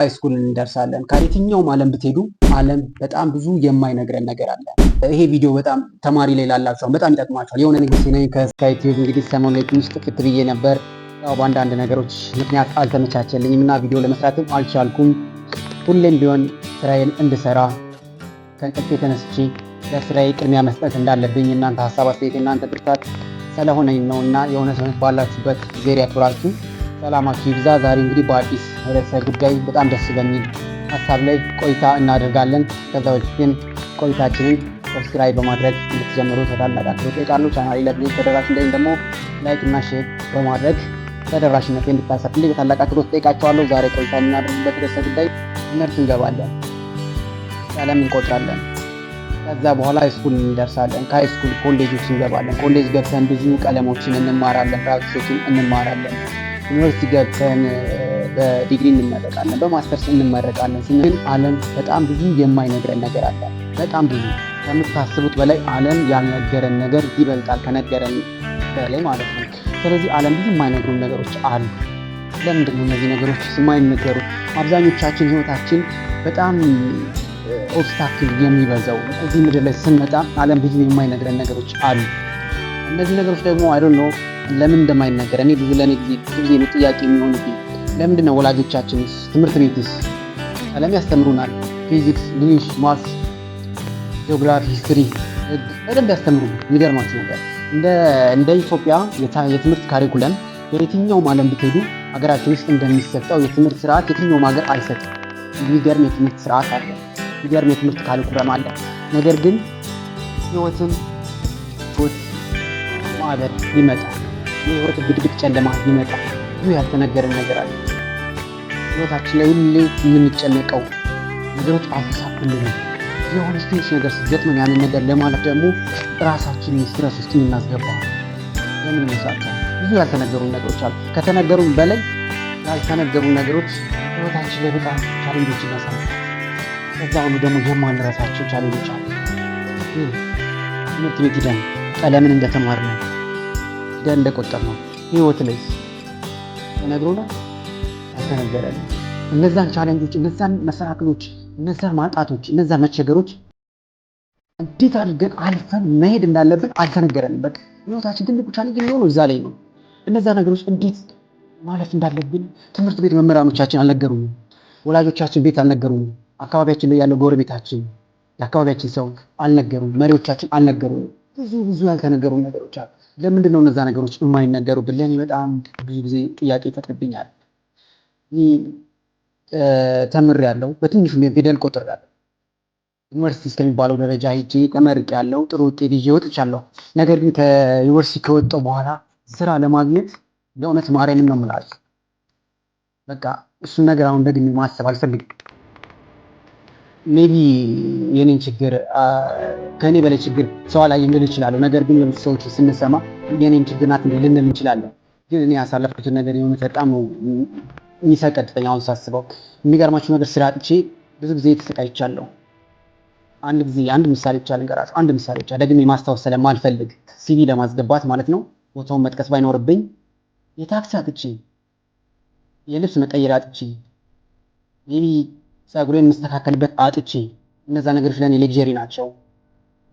High school እንደርሳለን። ከየትኛውም ዓለም ብትሄዱ ዓለም በጣም ብዙ የማይነግረን ነገር አለ። ይሄ ቪዲዮ በጣም ተማሪ ላይ ላላችሁ በጣም ይጠቅማችኋል። የሆነ ንጉሴ ነኝ ከስካይ ቲዩብ። እንግዲህ ሰሞኑን ላይ ትንሽ ጥፍት ብዬ ነበር። ያው በአንዳንድ ነገሮች ምክንያት አልተመቻቸልኝም እና ቪዲዮ ለመስራትም አልቻልኩም። ሁሌም ቢሆን ስራዬን እንድሰራ ከእንቅልፌ ተነስቼ ለስራዬ ቅድሚያ መስጠት እንዳለብኝ እናንተ ሀሳብ አስተያየት፣ እናንተ ብርታት ስለሆነኝ ነው እና የሆነ ሰው ባላችሁበት ዜር ያክብራችሁ፣ ሰላማችሁ ይብዛ። ዛሬ እንግዲህ በአዲስ ርዕሰ ጉዳይ በጣም ደስ በሚል ሀሳብ ላይ ቆይታ እናደርጋለን። ከዛ በፊት ግን ቆይታችንን subscribe በማድረግ እንድትጀምሩ በታላቅ አክብሮት እጠይቃለሁ። ቻናሌ ለብዙ ተደራሽ እንዲሆን ደግሞ like እና share በማድረግ ተደራሽነት እንድታሰፍልኝ በታላቅ አክብሮት እጠይቃችኋለሁ። ዛሬ ቆይታ የምናደርግበት ርዕሰ ጉዳይ ትምህርት እንገባለን፣ ቀለም እንቆጥራለን። ከዛ በኋላ high school እንደርሳለን። ከ high school ኮሌጆች እንገባለን። ኮሌጅ ገብተን ብዙ ቀለሞችን እንማራለን፣ practice ኦችን እንማራለን። ዩኒቨርሲቲ ገብተን በዲግሪ እንመረቃለን፣ በማስተርስ እንመረቃለን። ግን ዓለም በጣም ብዙ የማይነግረን ነገር አለ። በጣም ብዙ ከምታስቡት በላይ ዓለም ያልነገረን ነገር ይበልጣል ከነገረን በላይ ማለት ነው። ስለዚህ ዓለም ብዙ የማይነግሩን ነገሮች አሉ። ለምንድን ነው እነዚህ ነገሮች የማይነገሩ? አብዛኞቻችን ህይወታችን በጣም obstacle የሚበዛው እዚህ ምድር ላይ ስንመጣ ዓለም ብዙ የማይነግረን ነገሮች አሉ። እነዚህ ነገሮች ደግሞ I don't know ለምን እንደማይነገር እኔ ብዙ ለእኔ ጊዜ ብዙ ጊዜ ነው ጥያቄ የሚሆንብኝ። ለምንድን ነው ወላጆቻችንስ ትምህርት ቤትስ ቀለም ያስተምሩናል? ፊዚክስ፣ English፣ maths፣ ጂኦግራፊ፣ history፣ ህግ በደንብ ያስተምሩ። የሚገርማችሁ ነገር እንደ ኢትዮጵያ የትምህርት curriculum በየትኛውም ዓለም ብትሄዱ ሀገራችን ውስጥ እንደሚሰጠው የትምህርት ስርዓት የትኛውም ሀገር አይሰጥም። የሚገርም የትምህርት ስርዓት አለ። የሚገርም የትምህርት curriculum አለ። ነገር ግን ህይወትን ህይወት ማዕበል ይመጣል። የህይወት ድቅድቅ ጨለማ ይመጣል። ብዙ ያልተነገረን ነገር አለ። ህይወታችን ላይ ሁሌ የምንጨነቀው ነገሮች አልተሳኩልንም። የሆነ ትንሽ ነገር ሲገጥመን ያንን ነገር ለማለፍ ደግሞ ራሳችንን stress ውስጥ የምናስገባ ለምን ይመስላችኋል? ብዙ ያልተነገሩን ነገሮች አሉ። ከተነገሩን በላይ ያልተነገሩን ነገሮች ህይወታችን ላይ በጣም challenge ኦች እናሳልፋለን። ከዛ ሁሉ ደግሞ የማንረሳቸው challenge ኦች አሉ። ትምህርት ቤት ሂደን ቀለምን እንደተማርነው ሂደን እንደቆጠርነው ህይወት ላይ ተነግሮናል? አልተነገረንም። እነዛን challenge ኦች፣ እነዛን መሰናክሎች፣ እነዛን ማጣቶች፣ እነዛን መቸገሮች እንዴት አድርገን አልፈን መሄድ እንዳለብን አልተነገረንም። በቃ ህይወታችን ትልቁ challenge የሚሆነው እዛ ላይ ነው። እነዛ ነገሮች እንዴት ማለፍ እንዳለብን ትምህርት ቤት መምህራኖቻችን አልነገሩንም። ወላጆቻችን ቤት አልነገሩንም። አካባቢያችን ላይ ያለው ጎረቤታችን፣ የአካባቢያችን ሰው አልነገሩም። መሪዎቻችን አልነገሩንም። ብዙ ብዙ ያልተነገሩ ነገሮች አሉ። ለምንድን ነው እነዛ ነገሮች የማይነገሩብን? ለእኔ በጣም ብዙ ጊዜ ጥያቄ ይፈጥርብኛል። ተምሬያለሁ፣ በትንሹ ፊደል ቆጥሬያለሁ። ዩኒቨርሲቲ እስከሚባለው ደረጃ ሄጄ ተመርቄያለሁ። ጥሩ ውጤት ይዤ ወጥቻለሁ። ነገር ግን ከዩኒቨርሲቲ ከወጣሁ በኋላ ስራ ለማግኘት የእውነት ማርያምን ነው የምላችሁ፣ በቃ እሱን ነገር አሁን ደግሜ ማሰብ አልፈልግም። Maybe የኔን ችግር ከእኔ በላይ ችግር ሰው አላየም ልል እችላለሁ። ነገር ግን የብዙ ሰዎች ስንሰማ የኔን ችግር ናት እንዴ ልንል እንችላለን። ግን እኔ ያሳለፍኩትን ነገር የሆነ በጣም ነው የሚሰቀጥጠኝ አሁን ሳስበው። የሚገርማችሁ ነገር ስራ አጥቼ ብዙ ጊዜ ተሰቃይቻለሁ። አንድ ጊዜ አንድ ምሳሌ ብቻ ልንገራችሁ። አንድ ምሳሌ ብቻ ደግሜ ማስታወስ ስለማልፈልግ CV ለማስገባት ማለት ነው። ቦታውን መጥቀስ ባይኖርብኝ የታክሲ አጥቼ፣ የልብስ መቀየሪያ አጥቼ፣ maybe ፀጉሬን የምስተካከልበት አጥቼ፣ እነዛ ነገሮች ለእኔ luxury ናቸው።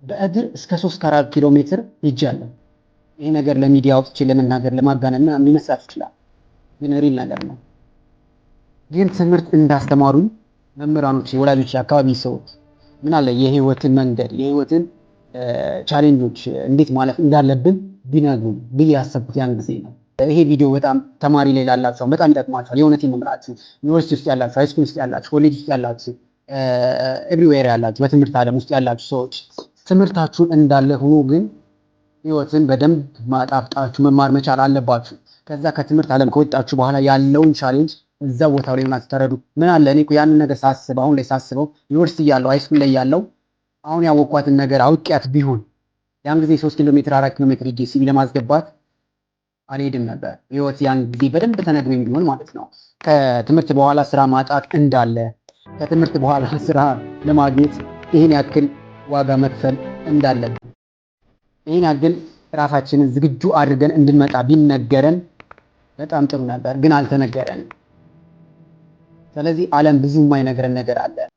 በእግር እስከ 3 ከ4 ኪሎ ሜትር ሄጃለሁ። ይሄ ነገር ለሚዲያ አውጥቼ ለመናገር ለማጋነን ምናምን ሊመስላችሁ ይችላል፣ ግን real ነገር ነው። ግን ትምህርት እንዳስተማሩኝ መምህራኖች፣ ወላጆች፣ አካባቢ ሰዎች ምን አለ የህይወትን መንገድ የህይወትን challenge ኦች እንዴት ማለፍ እንዳለብን ቢነግሩን ብዬ ያሰብኩት ያን ጊዜ ነው። ይሄ ቪዲዮ በጣም ተማሪ ላይ ላላችሁ በጣም ይጠቅማችኋል። የእውነቴን ነው የምላችሁ። ዩኒቨርሲቲ ውስጥ ያላችሁ፣ high school ውስጥ ያላችሁ፣ ኮሌጅ ውስጥ ያላችሁ፣ everywhere ያላችሁ፣ በትምህርት ዓለም ውስጥ ያላችሁ ሰዎች ትምህርታችሁን እንዳለ ሆኖ ግን ህይወትን በደንብ ማጣፍጣችሁ መማር መቻል አለባችሁ። ከዛ ከትምህርት ዓለም ከወጣችሁ በኋላ ያለውን challenge እዛ ቦታው ላይ ሆናችሁ ተረዱ። ምን አለ እኔ እኮ ያንን ነገር ሳስበው አሁን ላይ ሳስበው ዩኒቨርሲቲ እያለሁ high school ላይ ያለው አሁን ያወቅኳትን ነገር አውቂያት ቢሆን ያን ጊዜ 3 ኪሎ ሜትር 4 ኪሎ ሜትር ሄጄ CV ለማስገባት አልሄድም ነበር። ህይወት ያን ጊዜ በደንብ ተነግሮኝ ቢሆን ማለት ነው። ከትምህርት በኋላ ስራ ማጣት እንዳለ፣ ከትምህርት በኋላ ስራ ለማግኘት ይህን ያክል ዋጋ መክፈል እንዳለብን፣ ይህን ያክል ራሳችንን ዝግጁ አድርገን እንድንመጣ ቢነገረን በጣም ጥሩ ነበር፣ ግን አልተነገረንም። ስለዚህ ዓለም ብዙ የማይነግረን ነገር አለ።